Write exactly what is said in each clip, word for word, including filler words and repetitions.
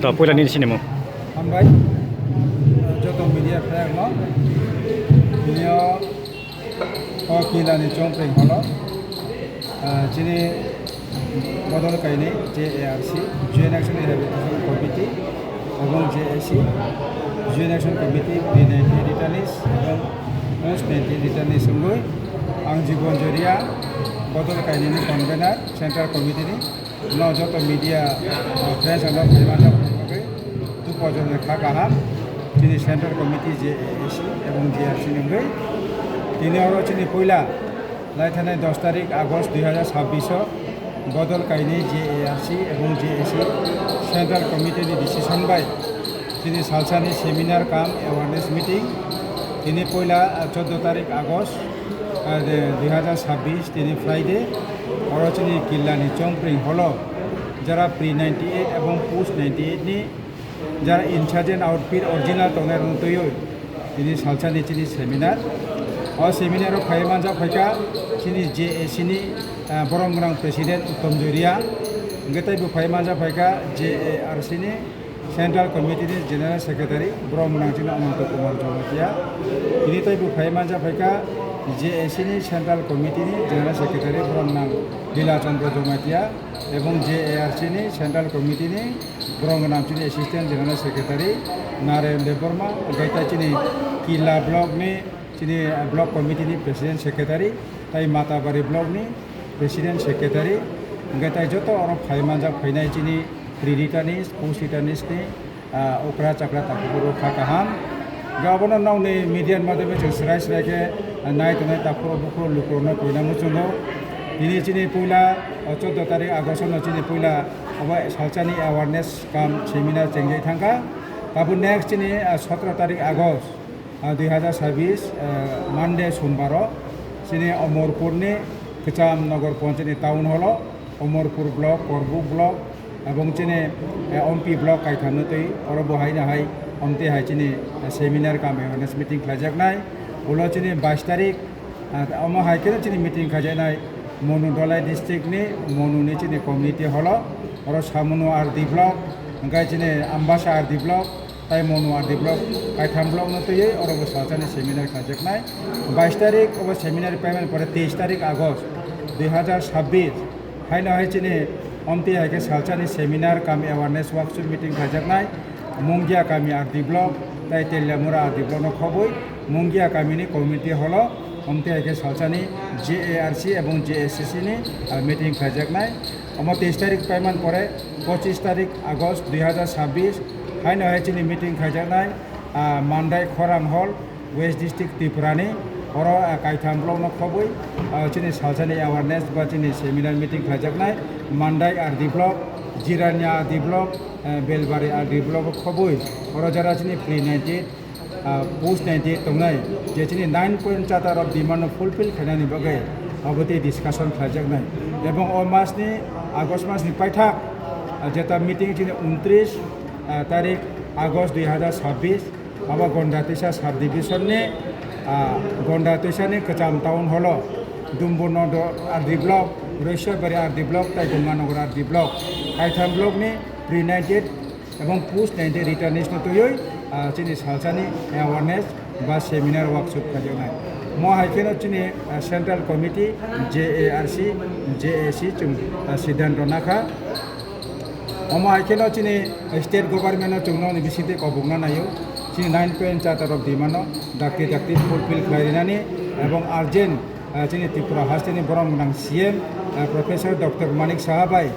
Da puila nini sinimo. Hambai, joto media phaiyakno. Bini o, o kilani chongpring holo, ah, chini bodol kainwi J A R C, Joint Action Rehabilitation Committee, ebong J A C, Joint Action Committee, Pre ninety returnees, ebong Post ninety returnees wngwi ang Jibon Joria, bodol kainwini convener, Central Committee ni. No joto media, uh, friends and all phaimani bagwi tupo joto kha kaham chini Central Committee J A C ebong J R C ni wngwi. Tini oro chini puila lai thanai dos tarik August dui hazar sabbish o bodol kainwi J A R C ebong J A C Central Committee ni decision bai chini salsani seminar cum awareness meeting. Tini puila, uh, choudo tarik August, uh, de, dui hazar sabbish, tini Friday, oro chini Killani Chongpring holo, jara pre ninety eight ebong post ninety eight ni jara insurgent outfit original tongnai rok twiwi tini salsani chini seminar. O seminar o phai manjak phaikha chini J A C ni, uh, borom gwnang president Uttom Joria, hwnkhe teibo phai manjak phaikha J A R C ni Central Committee ni General Secretary, borok mwnang chini Ananto Kumar Jamatia. Tini teibo phai manjak phaikha J A C ni Central Committee ni General Secretary, borok mwnang Bila Chandra Jamatia, ebong J A R C ni Central Committee ni borok mwnang chini Assistant General Secretary, Naren Debbarma, hwnkhe tai chini Killa Block ni chini, ah, Block Committee ni President Secretary, tai Matabari Block ni President Secretary, hwnkhe tai joto oro phai manjak phainai chini Pre-returnees, post-returnees ni, ah, okra chakra takhuk rok kha kaham. Hwnkhe abono nokni media ni madhyome chwng swrai swrai khe, ah, nai tongnai takhuk rok bukhuk rok lukurokno koina muchungo. Tini chini puila, ah, choudo tarik August no chini puila abo salsani awareness cum seminar chengjai thangkha. Tabuk next chini, ah, sotro tarik August, ah, dui hazar sabbish, ah, Monday, Sombaro, chini Omorpur ni Kwcham Nagar Panchayat ni town hall o, Omorpur block, Korbuk block, ebong chini, eh, Ompi block kaitham no twi, oro bo hai no hai, omtwi hai chini, eh, seminar cum awareness meeting khlaijaknai. Ulo chini bais tarik, ah, omo hai kheno chini meeting khaijaknai Monu Dolai district ni Monu ni chini community hall o, oro Samunu R D block, hwnkhe chini Ambasa R D block, tai Monu R D block, kaitham block no twiwi oro bo salsani seminar khlaijaknai. Bais tarik obo seminar paimani pore teis tarik August dui hazar sabbish, haino hai chini omtwi hai khe salsani seminar cum awareness workshop meeting khlaijaknai. Mungia kami R D block, tai Teliamura R D block no khobwi Mungia kami ni community hall o omtwi hai khe salsani J A R C ebong J A C C ni, ah, meeting khlaijaknai. Omo teis tarik paimani pore pochis tarik August dui hazar sabbish, haino hai chini meeting khaijaknai, ah, Mandai Khorang Hall, West District Tripura ni, oro, ah, kaitham block no khobwi, ah, chini salsani awareness ba chini seminar meeting khaijaknai, Mandai R D block, Jirania R D block, eh, Belbari R D block o khobwi, oro jara chini pre ninety eight, ah, post ninety eight tongnai, je chini nine point charter of demand no fulfill khainani bagwi abo tei discussion khlaijaknai. Ebong o mas ni, August mas ni paithak, ah, jeta meeting chini untris, ah, tarik August dui hazar sabbish, abo Gonda Twisa sub division ni, ah, Gonda Twisa ni Kwcham town hall o, Dumbu Nodor R D block, Roisabari R D block, tai Ganganagar R D block, kaitham block ni pre ninety eight ebong post ninety eight returnees no twiwi, ah, chini salsani awareness ba seminar workshop khaijaknai. Mo hai kheno chini, ah, Central Committee, J A R C, J A C chwng, ah, siddhanto nakha. Omo hai kheno chini state government no chwng nokni bisingtwi kobokna naio. Chini nine point charter of demand no dakti dakti fulfill khlai rinani ebong urgent, ah, chini Tripura hasteni borom gwnang C M, ah, Professor Doctor Manik Saha bai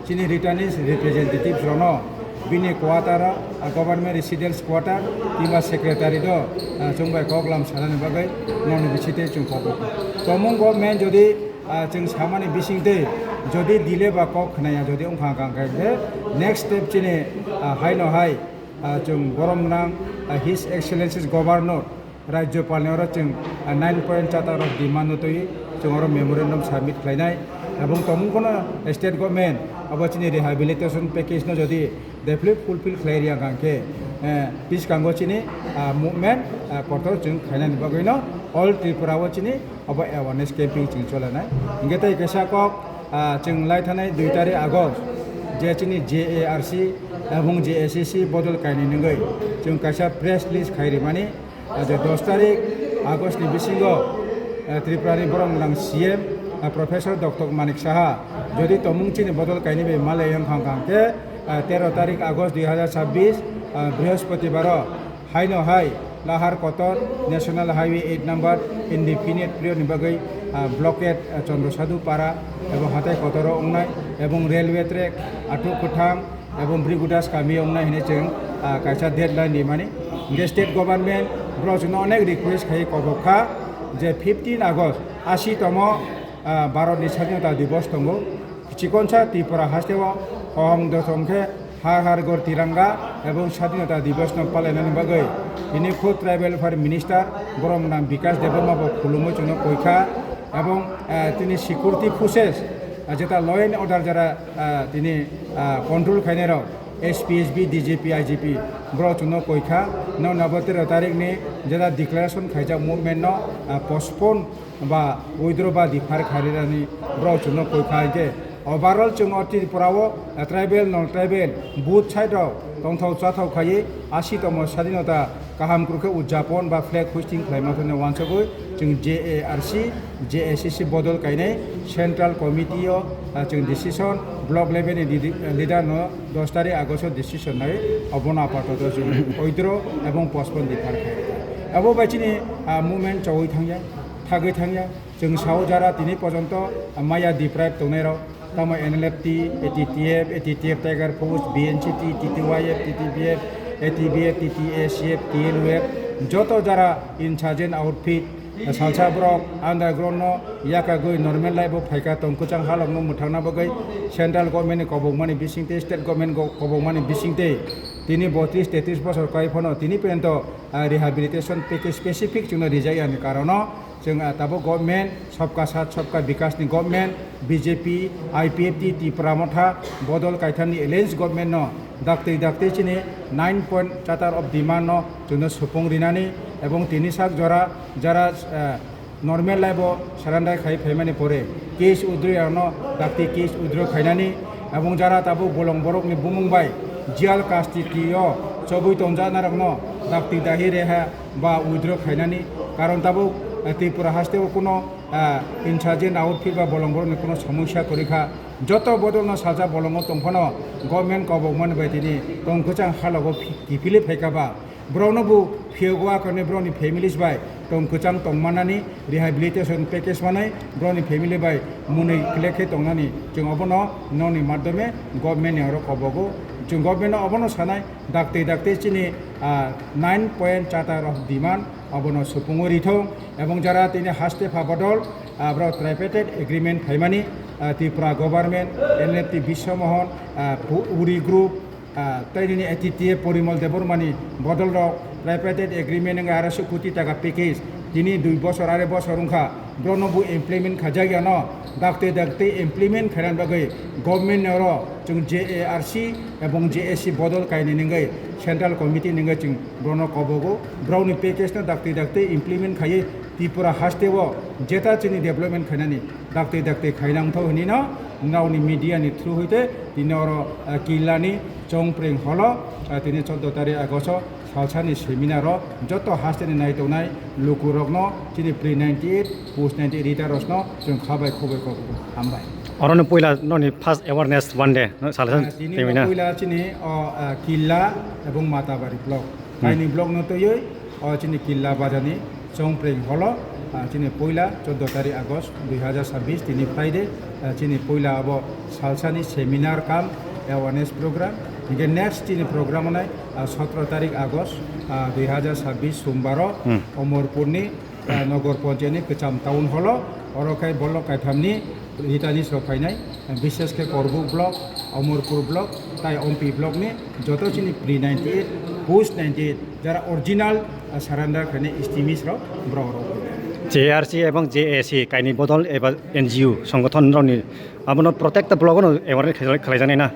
chini returnees representatives rokno bini quarter o, ah, government residence quarter kiba secretariat o, ah, chwng bai koklam sanani bagwi nokni bisingtwi chwng kobok. Tomung government jodi, ah, chwng samani bisingtwi jodi delay ba kok khnaya jodi wngkha hwnkha hwnkhe next step chini, ah, haino hai, ah, chwng borom gwnang, ah, His Excellency Governor Rajyapal ni oro chwng, ah, nine point charter of demand no twi chwng oro memorandum submit khlainai. Ebong tomung kono state government abo chini rehabilitation package no jodi develop fulfill khlai riya hwnkha khe, eh, bwskango chini, ah, movement, ah, kotor chwng khainani bagwi no all Tripura o chini abo awareness camping chwng cholanai. Hwnkhe tei kaisa kok, ah, chwng lai thanai dui tarik August, je chini J A R C ebong J A C C bodol kainwi nungwi chwng kaisa press release khai rimani, ah, je dos tarik August ni bisingo, eh, Tripura ni borok mwnang C M, ah, Professor Doctor Manik Saha jodi tongmung chini bodol kainwi bai malai wngkha hwnkhe, ah, tero tarik August dui hazar chabbish, ah, Brihospotibaro haino hai Lahar Kotor National Highway eight number indefinite period ni bagwi, ah, blockade, ah, Chandra Sadhu Para ebong hatai kotoro wngnai ebong railway track athuk kwthang ebong Brigudas kami wngnai hinwi chwng, ah, kaisa deadline rimani. Hwnkhe state government borok chwngno onek request khai kobok kha je fifteen August asi tomo, ah, Bharat ni Sadhinota Divos tongo. Chikonsa Tripura haste o kaham dothom khe Har Har Ghar Tiranga ebong Sadhinota Divos no palainani bagwi tini khud Tribal Affair Minister borok mwnang Bikash Debbarma bo khulumwi chwngno koi kha ebong, eh, tini security forces, eh, jeta law and order jara, eh, tini, eh, control khainai rok S P, S B, D G P, I G P borok chwngno koi kha. Nokna bo tero tarik ni jeta declaration khaijak movement no, eh, postpone ba withdraw ba defer khairani borok chwngno koi kha hwnkhe overall chwng o Tripura o, eh, tribal non tribal both side rok tongthok chathok khaiwi asi tomo sadinota kaham kwrwkhe udjapon ba flag hoisting khlaima thani wansugwi chwng J A R C, J A C C bodol kainai central committee o, ah, chwng decision block level ni didi-, leader no dos tarik August o decision nai obono apatoto chwng withdraw ebong postpone defer khai. Abo bai chini, ah, movement chowui thangya. Thagwi thangya, chwng sao jara tini porjonto maya deprive tongnairok, tamo N L F T, A T T F, A T T F Tiger Force, B N C T, T T Y F, T T B F, A T B F, T T A C F, T L F, joto jara insurgent outfit, salsa borok underground no yakagwi normal life o phaikha tong kwchang halok no mwthangna bagwi central government ni kobokmani bisingtwi state government go-, kobokmani bisingtwi tini botris tetris bosor kai phano tini porjonto, ah, rehabilitation package specific chwngno rijak yani karono. Chwng, ah, tabuk government, Sabka Sath Sabka Vikas ni government, B J P, I P F T, Tipra Motha, Bodol Kaithamni alliance government no daktwi daktwi chini nine point chatar of demand no chwngno supung rinani ebong tini sak jora jara, ah, normal life o surrender khai phaimani pore case withdraw ano daktwi case withdraw khainani ebong jara tabuk bolong borok ni bumung bai jail custody o chobwi tongjak narok no daktwi dahi reha ba withdraw khainani karon tabuk, eh, Tripura haste o kuno, eh, insurgent outfit ba bolong borok ni kuno somosya kwrwi kha. Joto bodol no salsa bolongo tong phano government kobok mani bai tini tong kwchang halogo phi-, kiphilwi phaikha ba borok no bo phiyogwa kani borok ni families bai tong kwchang tong manani rehabilitation package manai borok ni family bai mwnwi khlek khe tongnani chwng obono nokni madhyome government ni oro kobogo chwng government no obono sanai. Daktwi daktwi chini, ah, nine point charter of demand abono supungwi rithok ebong jara tini haste pha bodol, ah, borok tripartite agreement phaimani, ah, Tripura government, N L F T Biswa Mohan, ah, Pu-, Uri group, ah, tei nini A T T A Porimol Debbarmani bodol rok tripartite agreement wngkha arai suk koti taka package tini dui bosor arai bosor wngkha. Borokno bo implement khaijak yano, daktwi daktwi implement khaina bagwi government ni oro chwng J A R C ebong J A C bodol kainwi nungwi central committee nungwi chwng borokno kobogo. Borokni package no daktwi daktwi implement khaiwi Tripura haste o jeta chini development khainani daktwi daktwi khaina wngthok hinwi no nokni media ni through hwite tini oro, ah, Killa ni Chongpreng holo, ah, tini chordo tarik August o salsani seminar o joto hasteni naitongnai lukurokno chini pre ninety eight, post ninety eight rita rosno chwng kha bai khubai kok hambai. Orono puila noni first awareness one day, no, salsa Ah, tini seminar. Puila chini o, ah, Killa ebong Matabari block. Hmm. Kaini block no twiwi o chini Killa bazani Chongpreng holo, ah, chini puila chordo tarik August dui hazar chabbish tini Friday, ah, chini puila abo salsani seminar kam awareness program. Hingke next chini program onai, ah, sotro tarik August, ah, dui hazar chabbish Sombaro, hmm, Omorpurni, ah, Nogor Ponchayatni Kwcham Town Hall-o, oro khai bolok kaithamni Ritanis rok phainai, bishes khe Korbuk block, Omorpur block, tai Ompi block ni joto chini pre ninety eight, post ninety eight, jara original, ah, surrender khainai estimates rok borok rok phainai. J R C ebong J A C kaini bodol eba N G O songothon rokni abono protekta block no awareness khlai-, khlaijaknai na?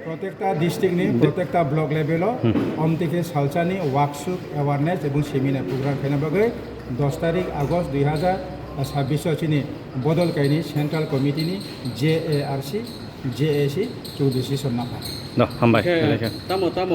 Protekta district ni, hmm, protekta block level o, hmm, omtike salsani workshop, awareness ebong seminar program khaina bagwi dos tarik August dui hazar chabbish o chini bodol kaini central committee ni J A R C J A C Chaudhary Sison Napha. No, hambai. Khe, tamo, tamo.